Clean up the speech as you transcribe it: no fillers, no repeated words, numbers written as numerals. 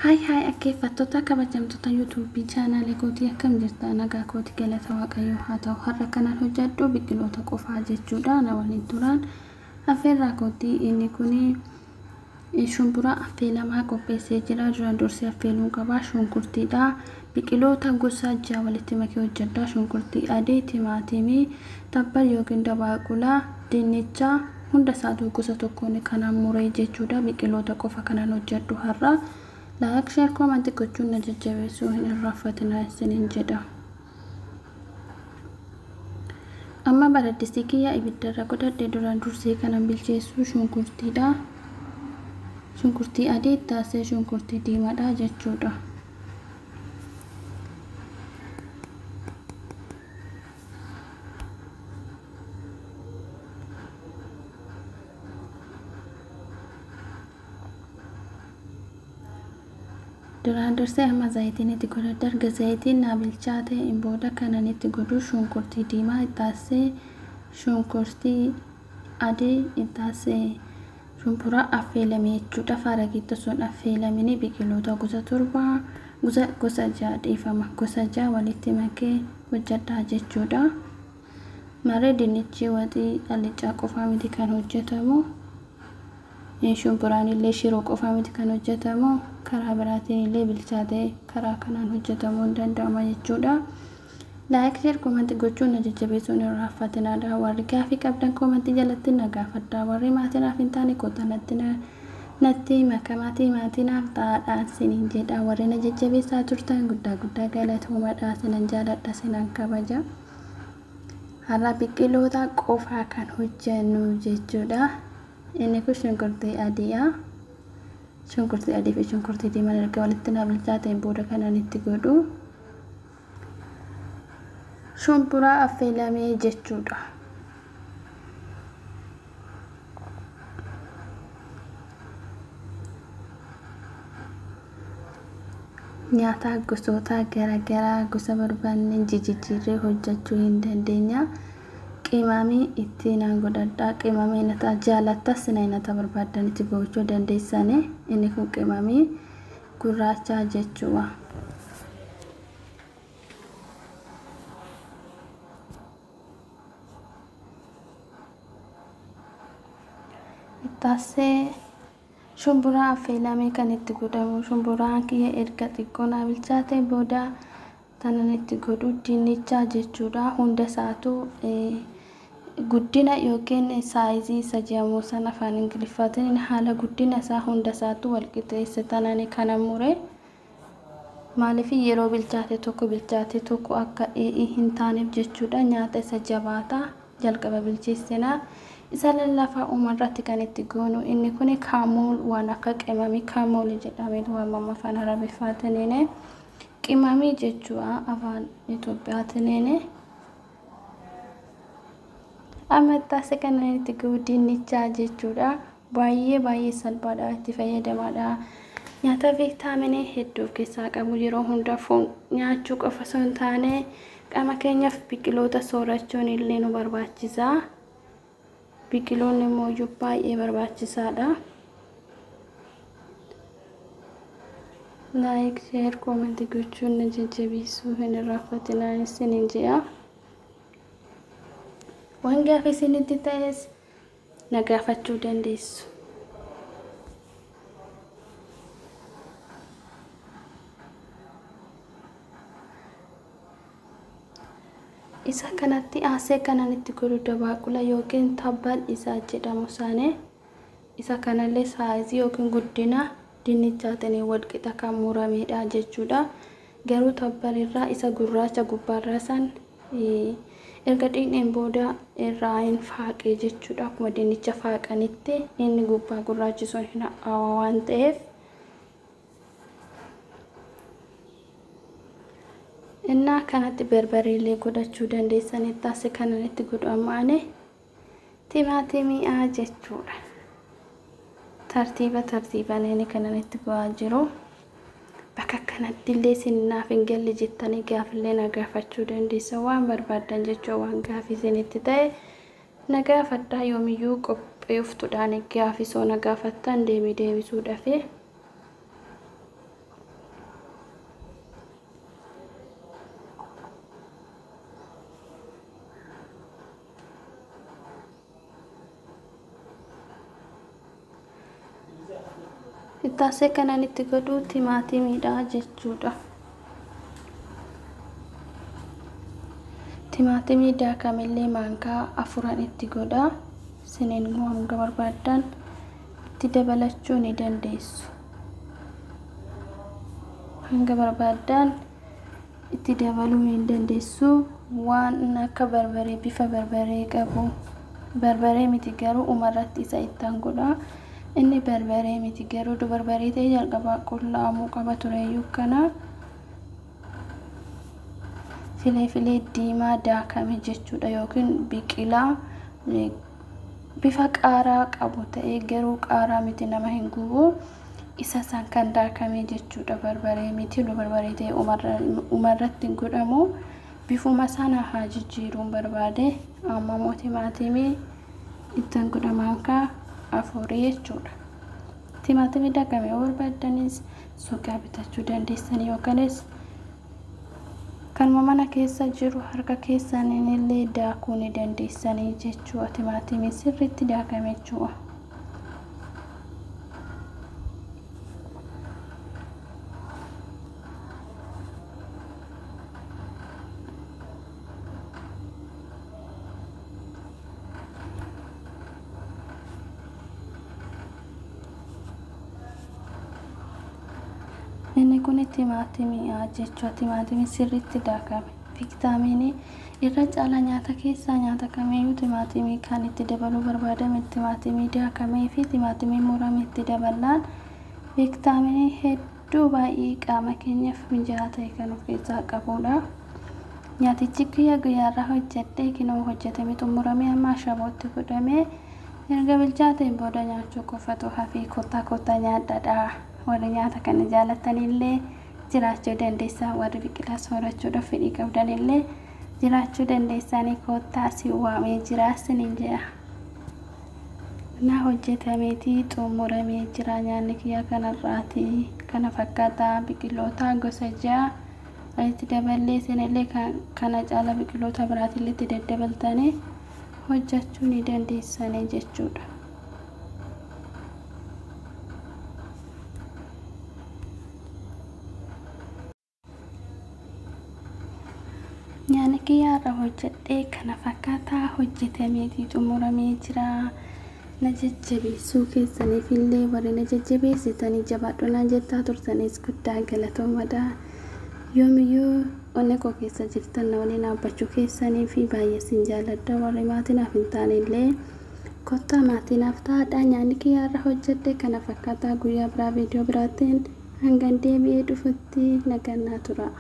Hi hi dhaggeeffattoota kabajamtoota YouTube chaanaalee kootii, akkam jirta? Nagaa kooti, galata Waaqayyoo haa ta'u. Har'a kanan hojjedhu biqiloota qofaa jechuudha. Na waliin turaan affeerraa kootii. Inni kun shumburaa affeelamaa qopheessee jira. Duraan dursee affeeluun qabaa shunkurtiidha. Biqiloota gosa ja'a walitti makee hojjedha. Shunkurtii adii, timaatimii, tabbar yookiin dabaaqulaa, dinnicha, hunda isaatu gosa tokkoon kanan muree jechuudha. Biqiloota qofa kanan hojjedhu har'a. Like, share, comment gochuun na jajjabeessuu hin irraanfatinaa isiniin jedha. Amma baraddistii kiyya ibiddarra godhadhe. Duraan dursee kanan bilcheessu shunkurtiidha. Shunkurtii adii taasisee shunkurtii diimaadha jechuudha. Duraan dursee amma zayitiin itti godhadhe. Erga zayitiin naa bilchaate booda kanan itti godhu shunkurtii diimaa taasisee shunkurtii adii taasisee shumburaa affeelame jechuudha. Faaragiitti osoo hin affeelamini biqiloota gosa torba, gosa ja'a, dhiifama, gosa 6 walitti makee hojjedha jechuudha. Maree dinnichi waxii allicaa qofaa miti kan hojjetamu. Shumburaan illee shiroo qofaa miti kan hojjetamu. Karaa biraatiin illee bilchaatee karaa kanaan hojjetamuu hin danda'ama jechuudha. Like, share, comment gochuun na jajjabeessuun hin irraanfatinaadha. Warri gaafii qabdan comment jalatti na gaafadha. Warri maatii naaf hin taane kottaa natti makamaatii maatii naaf ta'aadhaan siniin jedha. Warri na jajjabeessaa turtan guddaa guddaa galatoomadha. Sinan jaaladha, sinan kabaja. Har'a biqiloota qofaa kan hojjennu jechuudha. Inni kun shunkurtii adiidha. Shunkurtii adii fi shunkurtii diimaan erga walitti naa bilchaateen booda kanan itti godhu shumburaa affeelamee jechuudha. Nyaata gosoota garaagaraa gosa barbaanne jijjiirree hojjechuu hin dandeenya. Qimamii itti naan godhadha. Qimamii nyaata jaalattas nyaata barbaadan itti gochuu dandeessani. Inni kun qimamii gurraacha jechuudha. Ittaasee shumburaa affeelamee kan itti godhamu. Shumburaan kiyya erga xiqqoo naa bilchaate booda tanan itti godhu dinnicha jechuudha. Hunda isaatu guddina yookiin size isa jedhamu sana afaan Ingiliffaatiin haala guddina isaa hunda isaatu wal qixxeesse tanan kana mure. Maaliif? Yeroo bilchaate tokko bilchaate tokko akka hin taaneef jechuudha. Nyaata isa jabaataa jalqaba bilcheessinaa. Isa lallaafaa uumarratti kan itti goonu. Inni kun kaamuul, waan akka qimamii kaamuul jedhamee waamama afaan Arabiffaatiin. Qimamii jechuudha afaan Itoophiyaatiin. Amma ittaasee kan itti goonu dinnichaa jechuudha. Baay'ee baay'ee salphaadha, itti fayyadamaadha. Nyaata viitaaminii hedduu of keessaa qabu. Yeroo hunda foon nyaachuu qofa osoo hin taane qaama keenyaaf biqiloota soorachuun illee nu barbaachisa. Biqiloonni immoo baay'ee barbaachisaadha. Like, share, comment gochuun na jajjabeessuu hin irraanfatinaa isiniin jedha. Waan gaafii isinitti ta'es na gaafachuu dandeessu. Isa kanatti aansee kanan itti godhu dabaaqula yookiin tabbal isaa jedhamu isaanii. Isa kanallee size yookiin guddina dinnichaatiin wal qixa kan muramedha jechuudha. Garuu tabbalirraa isa gurraacha gubbaarraa san erga dhiqneen booda irraa hin faaqee jechuudha. Akkuma dinnicha faaqanitti inni gubbaa gurraachi sun hin haxaawa waan ta'eef. Innaa kanatti barbareellee godhachuu dandeessanii. Taasise kanan itti godhu amma ani timaatimiidha jechuudha. Tartiiba tartiibaan inni kanan itti go'aa jiru. Bakka kanatti illee isin naaf hin galle jettanii gaafillee na gaafachuu dandeessa. Waan barbaaddan jechuudha, waan gaafii isinitti ta'e na gaafadhaa. Yoomiyyuu qopheeftuudhaan gaafisoo na gaafattan deemee deebisuudhaafi. Itti kanan itti godhu timaatimiidha jechuudha. Timaatimii daakamillee maankaa 4 itti godha. Isiniin hanga barbaaddan itti dabalachuu ni dandeessu. Hanga barbaaddan itti dabaluu ni dandeessu. Waan akka barbaree bifa barbaree qabu barbaree miti garuu umarratti isa ittaan godha. Inni barbaree miti garuu barbaree ta'e jalqaba qullaa'amuu qaba tureyyuu kana filee diimaa daakame jechuudha yookiin biqilaa bifa qaaraa qabu ta'ee garuu qaaraa miti nama hin gubu isa san kan daakame jechuudha. Barbaree miti barbaree ta'e umarratti hin godhamu bifuma sana haa jijjiiruun barbaade. Amma immoo timaatimii ittiin godha maankaa 4 jechuudha. Timaatimii daakame yoo barbaaddanis suuqaa bitachuu dandeessanii yookanis kanuma mana keessa jiru harka keessaniin illee daakuu ni dandeessanii jechuudha. Timaatimii sirriitti daakame jechuudha. Inni kun timaatimii jechuudha. Timaatimii sirriitti daakame. Viitaaminii irra caalaa nyaata keessaa nyaata kamiyyuu timaatimii kan itti dabaluu barbaadame timaatimii daakamee fi timaatimii murame itti daballaan viitaaminii hedduu baay'ee qaama keenyaaf mijaa'aa ta'e kan of keessaa qabudha. Nyaatichi guyyaa guyyaarraa hojjedhee kinoo hojjetamee xumuramee amma ashabootti godhamee erga bilchaateen booda nyaachuu qofatu hafii kottaa kottaa nyaadhaadha. Warri nyaata kana jaallatanillee jiraachuu dandeessan, warri biqilaa soorachuudhaaf fedhii qabdanillee jiraachuu dandeessanii kottaa si waamee jira isiniin jedha. Na hojjetameetii xumuramee jira nyaanni kiyya kanarraati. Kana fakkaataa biqiloota gosa 6 itti daballee isinillee kana caala biqiloota biraatillee itti daddabaltanii hojjechuu ni dandeessanii jechuudha. Nyaanni kiyyaarra hojjedhee kana fakkaataa hojjetameetii xumuramee jira. Na jajjabeessuu keessaniif illee warri na jajjabeessitanii jabaadhu naan jettaa turtanis guddaa galatoomadha. Yoomiyyuu onnee koo keessa jirtan na waliin dhaabbachuu keessanii fi baay'ee sin jaalladha. Warri maatii naaf hin taane illee kottaa maatii naaf ta'aadha. Nyaanni kiyyaarra hojjedhee kana fakkaataa guyyaa biraa viidiyoo biraatiin hangan deebi'ee dhufutti nagaan naa tura.